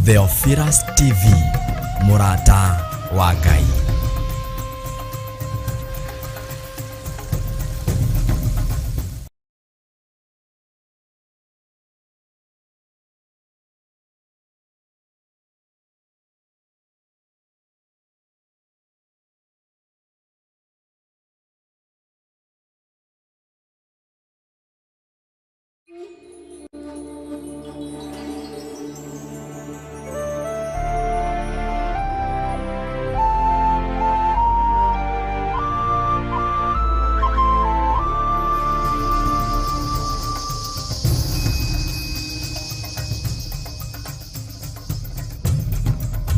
Theophilus TV, mũrata wa Ngai.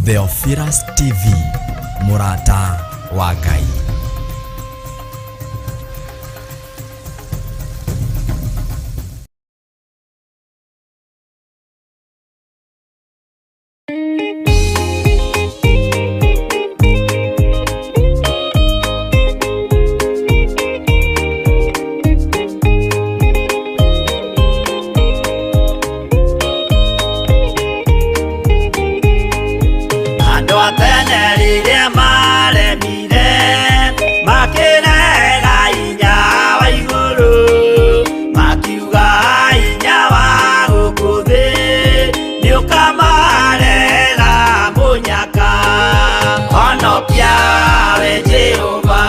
Theophilus TV, mũrata wa Ngai. Andũ a tene rĩrĩa maremire makĩrega hinya wa igũrũ, makiuga hinya wa gũkũ thĩ nĩũkamarehera mũnyaka. Honokia we Jehova,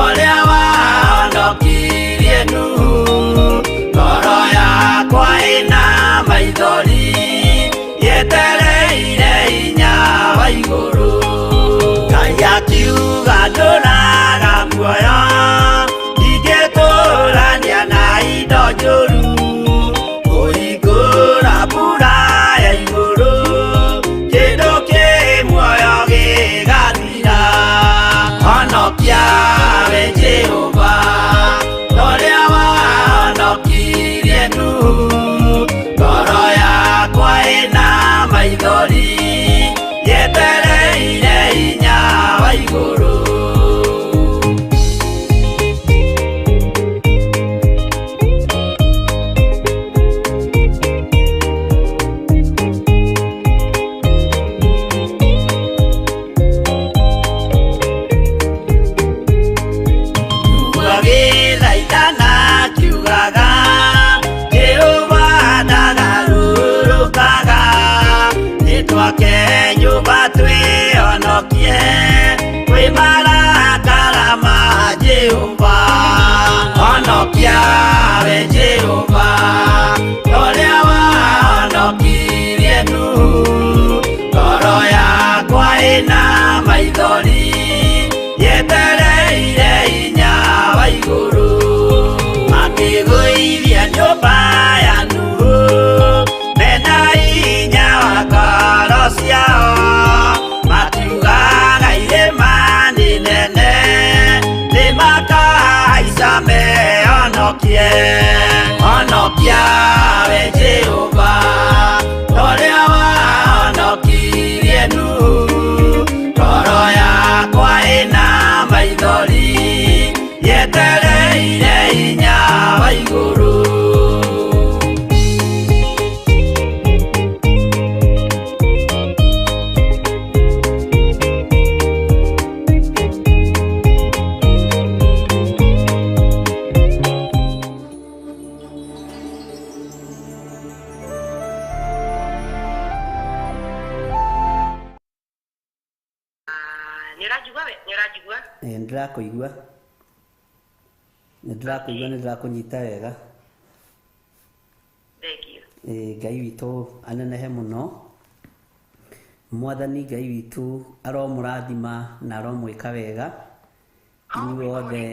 ũrĩa wahonokirie Nuhu, ngoro yakwa ĩna maithori yetereire hinya wa igũrũ. Ngai akiuga ndũraga muoyo, ndingĩtũrania na indo njũru, kũhingũra mbura ya igũrũ, kĩndũ kĩ muoyo gĩgathira. Honokia we Jehova, ũrĩa wahonokirie Nuhu, ngoro yakwa ĩna maithori yetereire hinya wa igũrũ. Agĩthaithana akiugaga, Jehova ndagarũrũkaga, nĩtwake nyũmba twĩhonokie kwĩ marakara ma Jehova. Honokia we Jehova, ũrĩa wahonokirie Nuhu, ngoro yakwa ĩna maithori yetereire hinya wa igũrũ. Makĩgũithia nyũmba ya Nuhu mena hinya wa ngoro ciao, makiugaga irĩma nĩ nene nĩmakahaica mehonokie. Honokia we Jehova, ũrĩa wahonokirie Nuhu, ngoro yakwa ĩna maithori yetereire hinya wa igũrũ. Nĩ ũranjigua we? Nĩ ũranjigua? Ĩĩ, nĩndĩrakũigua, nĩndĩrakũigua, nĩndĩrakũnyita wega. Thank you. Ĩĩ, Ngai witũ anenehe mũno. Mwathani Ngai witũ aromũrathima na aromwĩka wega inyuothe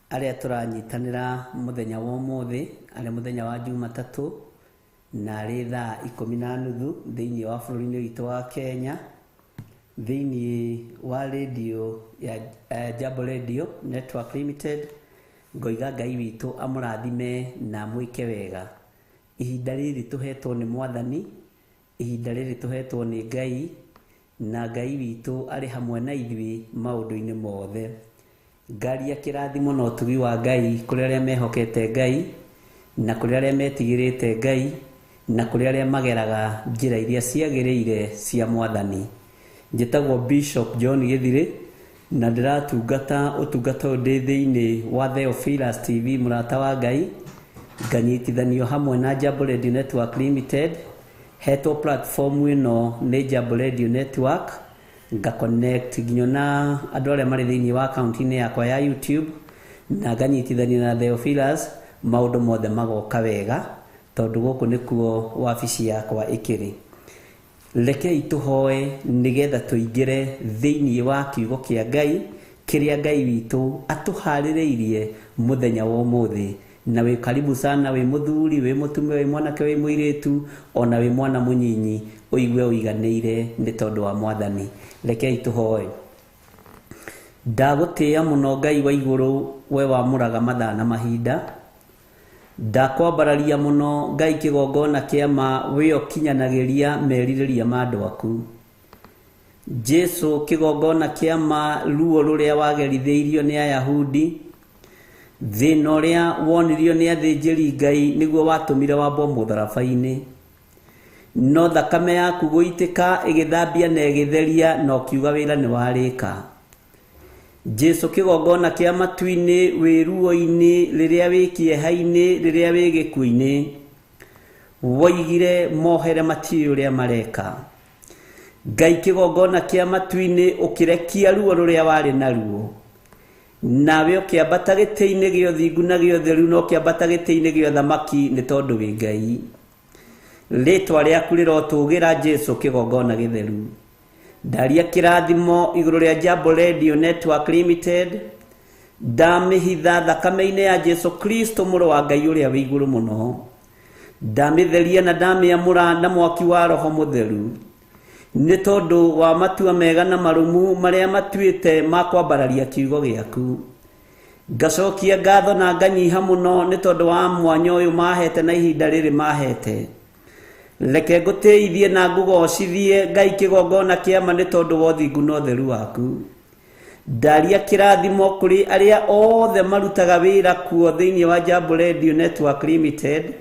arĩa tũranyitanĩra mũthenya wa ũmũthĩ, arĩ mũthenya wa Jumatatũ, na arĩ thaa 10:30 thĩinĩ wa bũrũri-inĩ witũ wa Kenya, thĩinĩ wa radio ya Jambo Radio Network Limited. Ngoiga Ngai witũ amũrathime na amwĩke wega. Ihinda rĩrĩ tũhetwo nĩ Mwathani, ihinda rĩrĩ tũhetwo nĩ Ngai, na Ngai witũ arĩ hamwe na ithuĩ maũndũ-inĩ mothe. Ngaria kĩrathimo na ũtugi wa Ngai kũrĩ arĩa mehokete Ngai, na kũrĩ arĩa metigĩrĩte Ngai, Na kũrĩ arĩa mageraga njĩra iria ciagĩrĩire cia Mwathani. Njĩtagwo Bishop John Gĩthirĩ na ndĩratungata ũtungata ũyũ ndĩ thĩinĩ wa Theophilus TV mũrata wa Ngai, nganyitithanio hamwe na Jambo Radio Network Limited, hetwo platform ĩno nĩ Jambo Radio Network, nga connect nginya na andũ arĩa marĩ thĩinĩ wa akaunti-inĩ yakwa ya YouTube, na nganyitithanio na Theophilus, maũndũ mothe magoka wega tondũ gũkũ nĩkuo wabici yakwa ĩkĩrĩ. Rekei tũhoe nĩgetha tũingĩre thĩinĩ wa kiugo kĩa Ngai kĩrĩa Ngai witũ atũharĩrĩirie mũthenya wa ũmũthĩ. Na wĩ karibu sana, wĩ mũthuri, wĩ mũtumia, wĩ mwanake, wĩ mũirĩtu, ona wĩ mwana mũnyinyi, ũigue ũiganĩire nĩ tondũ wa Mwathani. Rekei tũhoe. Ndagũtĩĩa mũno Ngai wa igũrũ, we wamũraga mathaa na mahinda. Ndakwambararia mũno Ngai kĩgongona kĩa ma, we ũkinyanagĩria merirĩria ma andũ aku. Jesu kĩgongona kĩa ma, ruo rũrĩa wagerithĩirio nĩ Ayahudi, thĩna ũrĩa wonirio nĩ athĩnjĩri Ngai nĩguo watũmire wambwo mũtharaba-inĩ. No thakame yaku gũitĩka ĩgĩthambia na ĩgĩtheria, na ũkiuga wĩra nĩ warĩka. Jesu kĩgongona kĩa matu-inĩ, wĩ ruo-inĩ, rĩrĩa wĩ kĩeha-inĩ, rĩrĩa wĩ gĩkuũ-inĩ, woigire mohere matiũĩ ũrĩa mareka. Ngai kĩgongona kĩa matu-inĩ, ũkĩrekia ruo rũrĩa warĩ naruo, nawe ũkĩambata gĩtĩ-inĩ gĩa ũthingu na gĩa ũtheru, na ũkĩambata gĩtĩ-inĩ gĩa ũthamaki nĩ tondũ wĩ Ngai. Rĩtwa rĩaku rĩrotũgĩra Jesu kĩgongona gĩtheru. Ndaria kĩrathimo igũrũ rĩa Jambo Radio Network Limited, ndamĩhitha thakame-inĩ ya Jesu Kristo mũrũ wa Ngai ũrĩa wĩ igũrũ mũno. Ndamĩtheria na ndamĩamũra na mwaki wa Roho Mũtheru, nĩ tondũ wa matua mega na marũmu marĩa matuĩte ma kwambararia kiugo gĩaku. Ngacokia ngatho na nganyiha mũno nĩ tondũ wa mwanya ũyũ mahete na ihinda rĩrĩ mahete. Reke ngũtĩithie na ngũgocithie Ngai kĩgongona kĩa ma nĩ tondũ wa ũthingu na ũtheru waku. Ndaria kĩrathimo kũrĩ arĩa othe marutaga wĩra kuo thĩinĩ wa Jambo Radio Network Limited,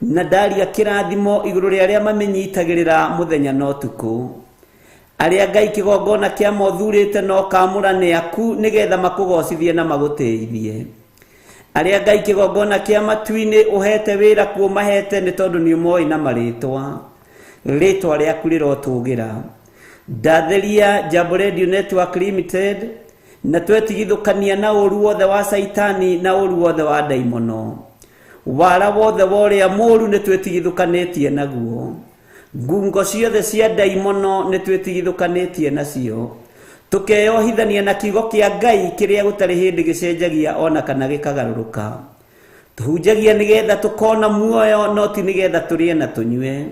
na ndaria kĩrathimo igũrũ rĩa arĩa mamenyitagĩrĩra mũthenya na ũtukũ. Arĩa Ngai kĩgongona kĩa ma ũthurĩte na ũkamũra nĩ aku nĩgetha makũgocithie na magũtĩithie. Arĩa Ngai kĩgongona kĩa matu-inĩ ũhete wĩra kuo mahete nĩ tondũ nĩ ũmoĩ na marĩtwa. Rĩtwa rĩaku rĩrotũgĩra. Ndatheria Jambo Radio Network Limited na twetigithũkania na ũru wothe wa Saitani na ũru wothe wa ndaimono. Wara wothe wa ũrĩa mũũru nĩ twĩtigithũkanĩtie naguo. Ngungo ciothe cia ndaimono nĩ twĩtigithũkanĩtie nacio. Tũkeyohithania na kiugo kĩa Ngai kĩrĩa gũtarĩ hĩndĩ gĩcenjagia ona kana gĩkagarũrũka. Tũhunjagia nĩgetha tũkona muoyo, no ti nĩgetha tũrĩe na tũnyue.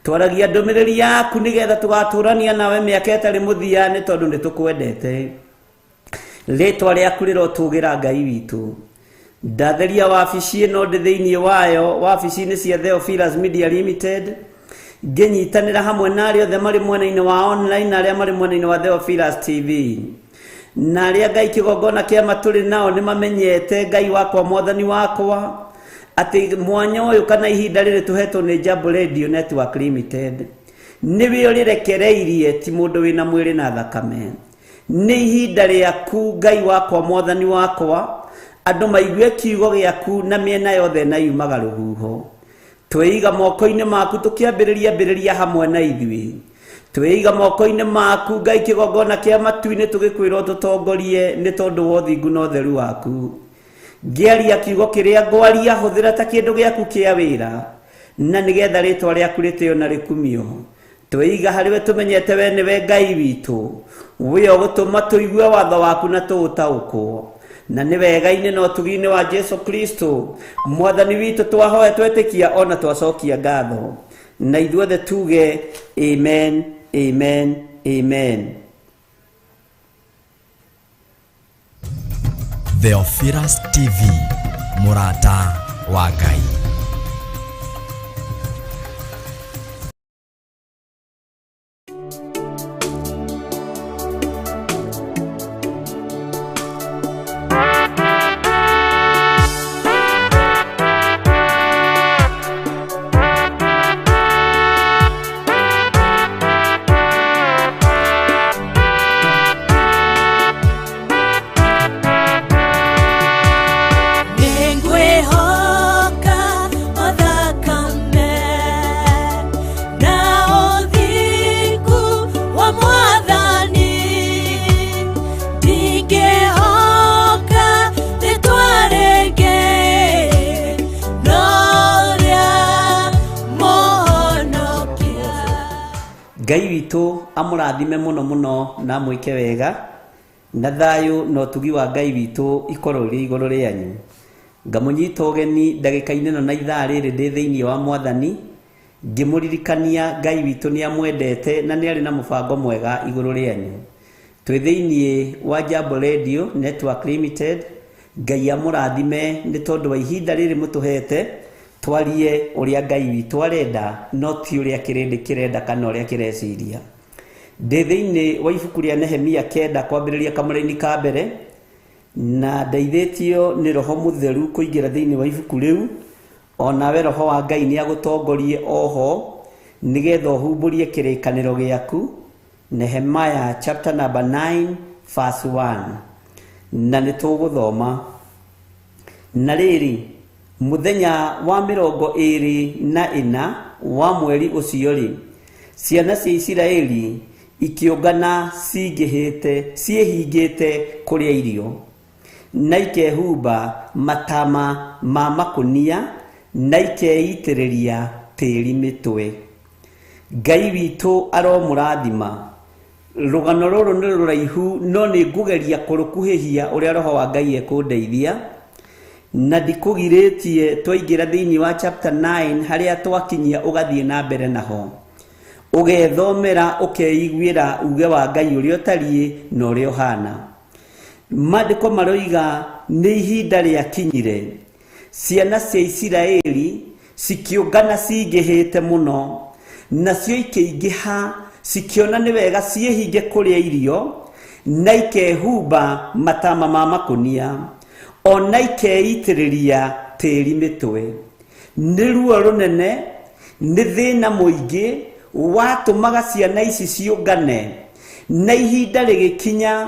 Twaragia ndũmĩrĩri yaku nĩgetha tũgatũrania nawe mĩaka ĩtarĩ mũthia nĩ tondũ nĩ tũkwendete. Rĩtwa rĩaku rĩrotũgĩra Ngai witũ. Ndatheria wabici ĩno ndĩ thĩinĩ wayo, wabici-inĩ cia Theophilus Media Limited, ngĩnyitanĩra hamwe na arĩa othe marĩ mwena-inĩ wa online na arĩa marĩ mwena-inĩ wa Theophilus TV. Na arĩa Ngai kĩgongona kĩa ma tũrĩ nao nĩ mamenyete Ngai wakwa Mwathani wakwa atĩ mwanya ũyũ kana ihinda rĩrĩ tũhetwo nĩ Jambo Radio Network Limited nĩwe ũrĩrekereirie, ti mũndũ wĩna mwĩrĩ na thakame. Nĩ ihinda rĩaku Ngai wakwa Mwathani wakwa, andũ maigue kiugo gĩaku na mĩena yothe na yumaga rũhuho. Twĩiga moko-inĩ maku tũkĩambĩrĩria mbĩrĩria hamwe na ithuĩ. Twĩiga moko-inĩ maku Ngai kĩgongona kĩa matu-inĩ tũgĩkwĩrwo tũtongorie nĩ tondũ wa ũthingu na ũtheru waku. Ngĩaria kiugo kĩrĩa ngwaria, hũthĩra ta kĩndũ gĩaku kĩa wĩra, na nĩgetha rĩtwa rĩaku rĩtĩo na rĩkumio. Twĩiga harĩ we tũmenyete we nĩwe Ngai witũ, we ũgũtũma tũigue watho waku na tũũtaũkwo. Na nĩ wega-inĩ na ũtugi-inĩ wa Jesu Kristo Mwathani witũ twahoya twetĩkia ona twacokia ngatho. Na ithuothe tuge amen, amen, amen. Theophilus TV, mũrata wa Ngai. Ngai witũ amũrathime mũno mũno na amwĩke wega, na thayũ na ũtugi wa Ngai witũ ikorwo irĩ igũrũ rĩanyu. Ngamũnyita ũgeni ndagĩka-inĩ ĩno na ithaa rĩrĩ ndĩ thĩinĩ wa Mwathani, ngĩmũririkania Ngai witũ nĩ amwendete na nĩ arĩ na mũbango mwega igũrũ rĩanyu. Twĩ thĩinĩ wa Jambo Radio Network Limited. Ngai amũrathime nĩ tondũ wa ihinda rĩrĩ mũtũhete twarie ũrĩa Ngai witũ arenda, no ti ũrĩa kĩrĩndĩ kĩrenda kana ũrĩa kĩreciria. Ndĩ thĩinĩ wa ibuku rĩa Nehemia 9 kwambĩrĩria kamũraini ka mbere, na ndeithĩtio nĩ Roho Mũtheru kũingĩra thĩinĩ wa ibuku rĩu. Onawe Roho wa Ngai nĩ agũtongorie oho nĩgetha ũhumbũrie kĩrĩkanĩro gĩaku. Nehemiah chapter number 9 verse 1, na nĩ tũgũthoma. Na rĩrĩ, mũthenya wa 24 wa mweri ũcio rĩ, ciana cia Isiraeli ikĩũngana cingĩhĩte ciĩhingĩte kũrĩa irio, na ikehumba matama ma makũnia, na ikeitĩrĩria tĩĩri mĩtwe. Ngai witũ aromũrathima. Rũgano rũrũ nĩ rũraihu, no nĩ ngũgeria kũrũkuhĩhia ũrĩa Roho wa Ngai ekũndeithia, na ndikũgirĩtie twaingĩra thĩinĩ wa chapter 9 harĩa twakinyia ũgathiĩ na mbere naho, ũgethomera ũkeiguĩra uge wa Ngai ũrĩa ũtariĩ na ũrĩa ũhana. Maandĩko maroiga nĩ ihinda rĩakinyire ciana cia Isiraeli cikĩũngana cingĩhĩte mũno, nacio ikĩingĩha cikĩona nĩ wega ciĩhinge kũrĩa irio, na ikehumba matama ma makũnia, ona ikeitĩrĩria tĩĩri mĩtwe. Nĩ ruo rũnene, nĩ thĩna mũingĩ watũmaga ciana ici ciũngane, na ihinda rĩgĩkinya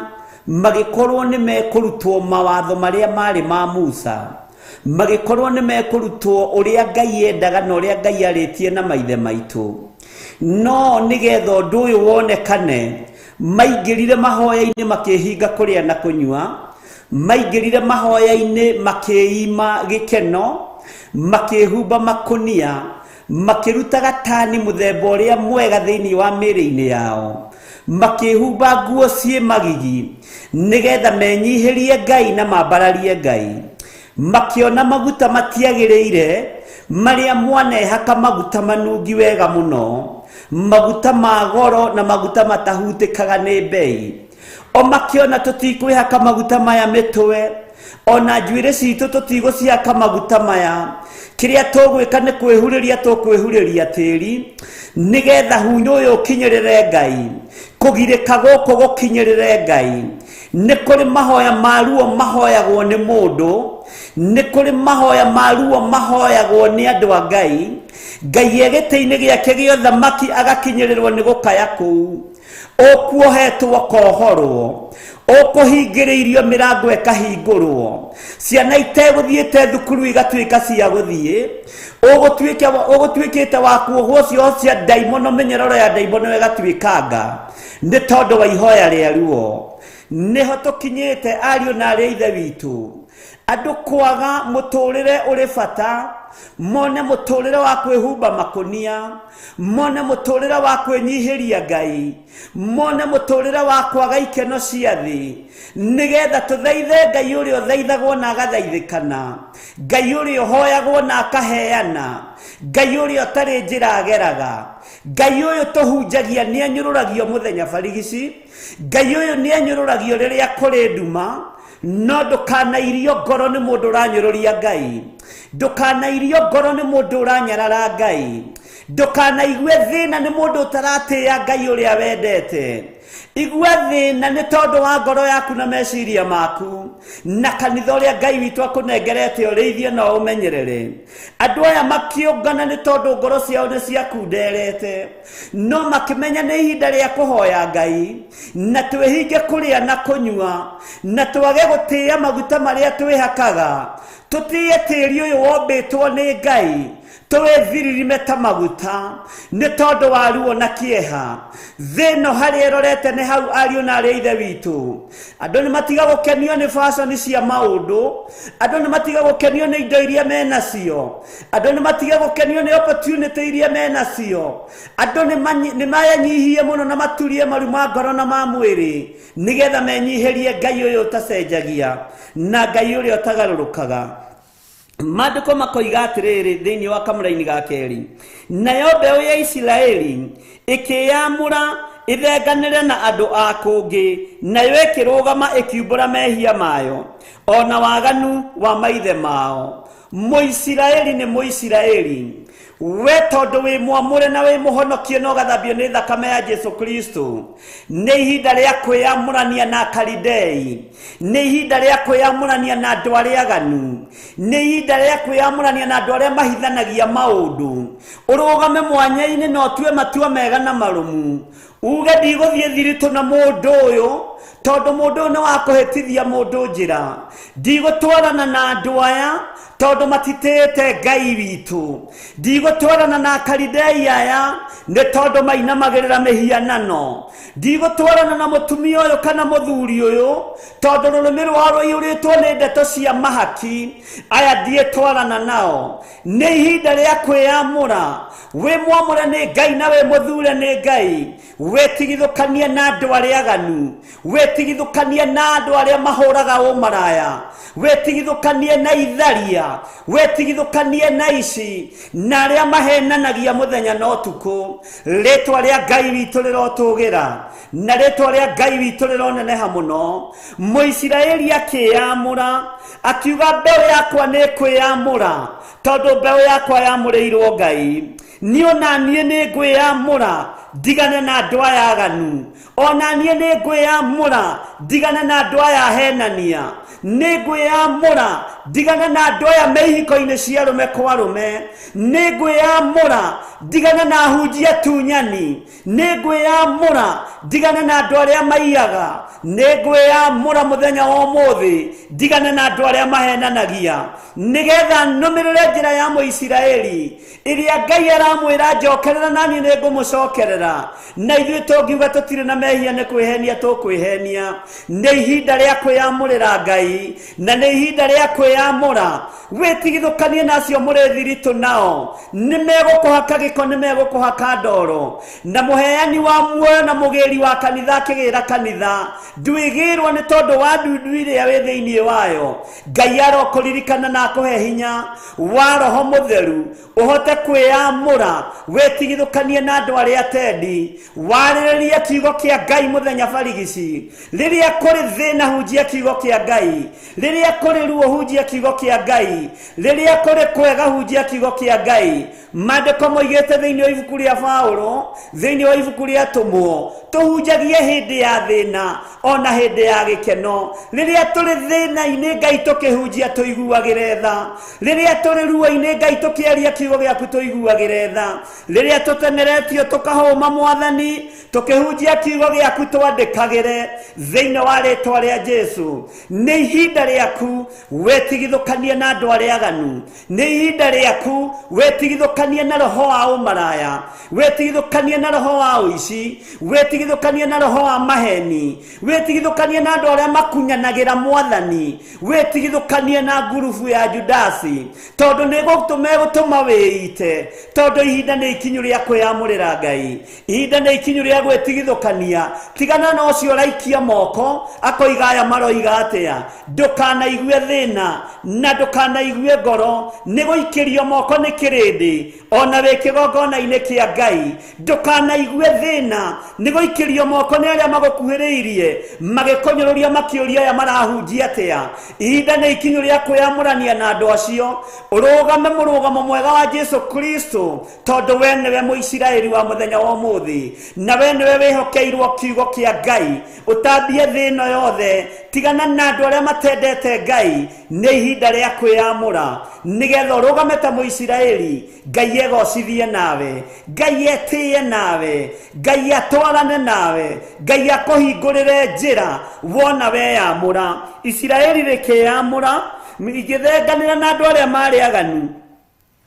magĩkorwo nĩ mekũrutwo mawatho marĩa marĩ ma Musa, magĩkorwo nĩ mekũrutwo ũrĩa Ngai endaga na ũrĩa Ngai arĩtie na maithe maitũ. No nĩgetha ũndũ ũyũ wonekane, maingĩrire mahoya-inĩ makĩhinga kũrĩa na kũnyua, maingĩrire mahoya-inĩ makĩima gĩkeno, makĩhumba makũnia, makĩruta gatani mũthemba ũrĩa mwega thĩinĩ wa mĩĩrĩ-inĩ yao, makĩhumba nguo ciĩ magigi nĩgetha menyihĩrie Ngai na mambararie Ngai. Makĩona maguta matiagĩrĩire, marĩa mwanehaka maguta manungi wega mũno, maguta ma goro na maguta matahutĩkaga nĩ mbei. O makĩona tũtikwĩhaka maguta maya mĩtwe, ona njuĩrĩ citũ tũtigũcihaka maguta maya, kĩrĩa tũgwĩka nĩ kwĩhurĩria tũkwĩhurĩria tĩĩri nĩgetha hunyũ ũyũ ũkinyĩrĩre Ngai, kũgirĩka gũkũ gũkinyĩrĩre Ngai. Nĩ kũrĩ mahoya ma ruo mahoyagwo nĩ mũndũ, nĩ kũrĩ mahoya ma ruo mahoyagwo nĩ andũ a Ngai. Ngai e gĩtĩ-inĩ gĩake gĩa ũthamaki agakinyĩrĩrwo nĩ gũkaya kũu. Ũkuohetwo kohorwo, ũkũhingĩrĩirio mĩrango ĩkahingũrwo, ciana itegũthiĩte thukuru igatuĩka cia gũthiĩ, ũgũtuĩkĩte wa kuohwo cioho cia ndaimono, mĩnyororo ya ndaimono ĩgatuĩkanga nĩ tondũ wa ihoya rĩa ruo. Nĩho tũkinyĩte ariũ na arĩ a ithe witũ, andũ kwaga mũtũrĩre ũrĩ bata, mone mũtũrĩre wa kwĩhumba makũnia, mone mũtũrĩre wa kwĩnyihĩria Ngai, mone mũtũrĩre wa kwaga ikeno cia thĩ, nĩgetha tũthaithe Ngai ũrĩa ũthaithagwo na agathaithĩkana, Ngai ũrĩa ũhoyagwo na akaheana, Ngai ũrĩa ũtarĩ njĩra ageraga. Ngai ũyũ tũhunjagia nĩ anyũrũragio mũthenya barigici, Ngai ũyũ nĩ anyũrũragio rĩrĩa kũrĩ nduma. No ndũkanairio ngoro nĩ mũndũ ũranyũrũria Ngai, ndũkanairio ngoro nĩ mũndũ ũranyarara Ngai, ndũkanaigue thĩna nĩ mũndũ ũtaratĩĩa Ngai ũrĩa wendete. Igua thĩna nĩ tondũ wa ngoro yaku na meciria maku, na kanitha ũrĩa Ngai witũ akũnengerete ũrĩithie na ũmenyerere. Andũ aya makĩũngana nĩ tondũ ngoro ciao nĩ ciakunderete, no makĩmenya nĩ ihinda rĩa kũhoya Ngai, na twĩhinge kũrĩa na kũnyua, na twage gũtĩĩa maguta marĩa twĩhakaga, tũtĩĩe tĩĩri ũyũ wombĩtwo nĩ Ngai, Tũwĩthiririme ta maguta nĩ tondũ wa ruo na kĩeha. Thĩ ĩno harĩa ĩrorete nĩ hau ariũ na arĩ ithe witũ. Andũ nĩ matiga gũkenio nĩ fashion cia maũndũ, andũ nĩ matiga gũkenio nĩ indo iria menacio, andũ nĩ matiga gũkenio nĩ opportunity iria menacio, andũ nĩ mayenyihie mũno na maturie maru ma ngoro na ma mwĩrĩ nĩgetha menyihĩrie Ngai ũyũ ũtacenjagia na Ngai ũrĩa ũtagarũrũkaga. Maandĩko makoiga atĩrĩrĩ thĩinĩ wa kamũraini ga kerĩ, nayo mbeũ ya Isiraeli ĩkĩyamũra ĩthenganĩre na andũ a kũngĩ, nayo ĩkĩrũgama ĩkiumbũra mehia mayo ona waganu wa maithe mao. Mũisiraeli nĩ Mũisiraeli, we tondũ wĩ mwamũre na wĩ mũhonokie na ũgathambio nĩ thakame ya Jesu Kristo, nĩ ihinda rĩa kwĩyamũrania na Kalidei, nĩ ihinda rĩa kwĩyamũrania na andũ arĩa aganu, nĩ ihinda rĩa kwĩyamũrania na andũ arĩa mahithanagia maũndũ. Ũrũgame mwanya-inĩ na ũtue matua mega na marũmu, uge ndigũthiĩ thiritũ na mũndũ ũyũ tondũ mũndũ ũyũ nĩ wa kũhĩtithia mũndũ njĩra, ndigũtwarana na andũ aya tondũ matitĩĩte Ngai witũ, ndigũtwarana na Kalidei aya nĩ tondũ mainamagĩrĩra mĩhianano, ndigũtwarana na mũtumia ũyũ kana mũthuri ũyũ tondũ rũrĩmĩ rwao rũiyũrĩtwo nĩ ndeto cia mahaki, aya ndiĩtwarana nao. Nĩ ihinda rĩa kwĩyamũra. Wĩ mwamũre nĩ Ngai na wĩ mũthure nĩ Ngai. Wĩtigithũkanie na andũ arĩa aganu, wĩtigithũkanie na andũ arĩa mahũraga ũmaraya, wĩtigithũkanie na itharia, wĩtigithũkanie na ici na arĩa mahenanagia mũthenya na ũtukũ. Rĩtwa rĩa Ngai witũ rĩrotũgĩra na rĩtwa rĩa Ngai witũ rĩroneneha mũno. Mũisiraeli akĩyamũra akiuga mbeũ yakwa nĩ kwĩyamũra tondũ mbeũ yakwa yamũrĩirwo Ngai. Niĩ ona niĩ nĩ ngwĩyamũra ndigane na andũ aya aganu, ona niĩ nĩ ngwĩyamũra ndigane na andũ aya ahenania, nĩ ngwĩyamũra ndigane na andũ aya me ihiko-inĩ cia arũme kwa arũme, nĩ ngwĩyamũra ndigane na ahunjia tunyani, nĩ ngwĩyamũra ndigane na andũ arĩa maiyaga, nĩ ngwĩyamũra mũthenya wa ũmũthĩ ndigane na andũ arĩa mahenanagia, nĩgetha nũmĩrĩre njĩra ya Mũisiraeli ĩrĩa Ngai aramwĩra njokerera na niĩ nĩ ngũmũcokerera. Na ithuĩ tũngiuga tũtirĩ na mehia nĩ kwĩhenia tũkwĩhenia. Nĩ ihinda rĩa kwĩyamũrĩra Ngai na nĩ ihinda rĩa kwĩyamũra. Wĩtigithũkanie na acio mũrĩ thiritũ nao, nĩ megũkũhaka gĩko, nĩ megũkũhaka ndoro. Na mũheani wa muoyo na mũgĩri wa kanitha akĩgĩra kanitha, ndwĩgĩrwo nĩ tondũ wa ndundu ĩrĩa wĩ thĩinĩ wayo. Ngai arokũririkana na akũhe hinya wa Roho Mũtheru ũhote kwĩyamũra, wĩtigithũkanie na andũ arĩa tendi, warĩrĩrie kiugo kĩa Ngai mũthenya barigici. Rĩrĩa kũrĩ thĩna hunjia kiugo kĩa Ngai, rĩrĩa kũrĩ ruo hunjia kiugo kĩa Ngai, rĩrĩa kũrĩ kwega hunjia kiugo kĩa Ngai. Maandĩko moigĩte thĩinĩ wa ibuku rĩa Paũlũ, thĩinĩ wa ibuku rĩa Atũmwo, tũhunjagie hĩndĩ ya thĩna ona hĩndĩ ya gĩkeno. Rĩrĩa tũrĩ thĩna-inĩ Ngai tũkĩhunjia tũiguagĩre tha, rĩrĩa tũrĩ ruo-inĩ Ngai tũkĩaria kiugo gĩaku tũiguagĩre tha, rĩrĩa tũtemeretio tũkahũma Mwathani tũkĩhunjia kiugo gĩaku twandĩkagĩre thĩinĩ wa rĩtwa rĩa Jesu. Nĩ ihinda rĩaku wĩtigithũkanie na andũ arĩa aganu, nĩ ihinda rĩaku wĩtigithũkanie na roho wa ũmaraya, wĩtigithũkanie na roho wa ũici, wĩtigithũkanie na roho wa maheni, wĩtigithũkanie na andũ arĩa makunyanagĩra Mwathani, wĩtigithũkanie na ngurubu ya Judasi, tondũ nĩ megũtũma wĩite, tondũ ihinda nĩ ikinyu rĩa kwĩyamũrĩra Ngai, ihinda nĩ ikinyu rĩa gwĩtigithũkania. Tigana na ũcio ũraikia moko akoiga aya maroiga atĩa. Ndũkanaigue thĩna na ndũkanaigue ngoro nĩ gũikĩrio moko nĩ kĩrĩndĩ ona wĩ kĩgongona-inĩ kĩa Ngai. Ndũkanaigue thĩna nĩ gũikĩrio moko nĩ arĩa magũkuhĩrĩirie magĩkũnyũrũria makĩũria aya marahunjia atĩa. Ihinda nĩ ikinyu rĩa kwĩyamũrania na andũ acio, ũrũgame mũrũgamo mwega wa Jesu Kristo, tondũ we nĩwe Mũisiraeli wa mũthenya wa ũmũthĩ, na we nĩwe wĩhokeirwo kiugo kĩa Ngai. Ũtambie thĩ ĩno yothe, tigana na andũ arĩa matendete Ngai. Nĩ ihinda rĩa kwĩyamũra nĩgetha ũrũgame ta Mũisiraeli, Ngai egocithie nawe, Ngai etĩe nawe, Ngai atwarane nawe, Ngai akũhingũrĩre njĩra wona weyamũra. Isiraeli rĩkĩyamũra igĩthenganĩra na andũ arĩa marĩ aganu.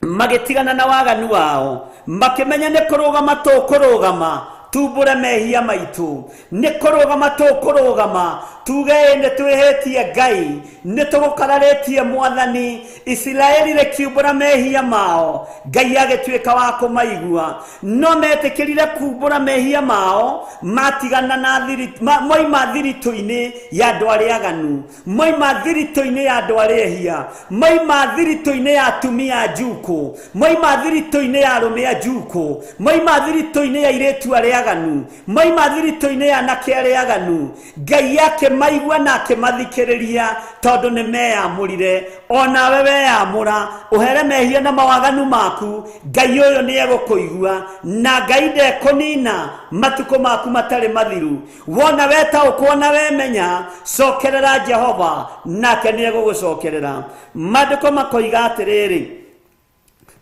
Magĩtigana na waganu wao, makĩmenya nĩ kũrũgama tũkũrũgama tumbũre mehia maitũ, nĩ kũrũgama tũkũrũgama tuge ĩ nĩ twĩhĩtie Ngai, nĩ tũgũkararĩtie Mwathani. Isiraeli rĩkiumbũra mehia mao, Ngai agĩtuĩka wa kũmaigua. No metĩkĩrire kumbũra mehia mao, matigana na thiri, moima thiritũ-inĩ ya andũ arĩa aganu, moima thiritũ-inĩ ya andũ arĩa ehia, moima thiritũ-inĩ ya atumia njukũ, moima thiritũ-inĩ ya arũme a njukũ, moima thiritũ-inĩ ya airĩtu arĩa aganu, moima thiritũ-inĩ ya anake arĩa aganu. Ngai akĩmaigua na akĩmathikĩrĩria tondũ nĩ meyamũrire. Onawe weyamũra ũhere mehia na mawaganu maku, Ngai ũyũ nĩ egũkũigua na Ngai ndekũnina matukũ maku matarĩ mathiru. Wona wetaũkwo na wemenya, cokerera Jehova nake nĩ egũgũcokerera. Maandĩko makoiga atĩrĩrĩ,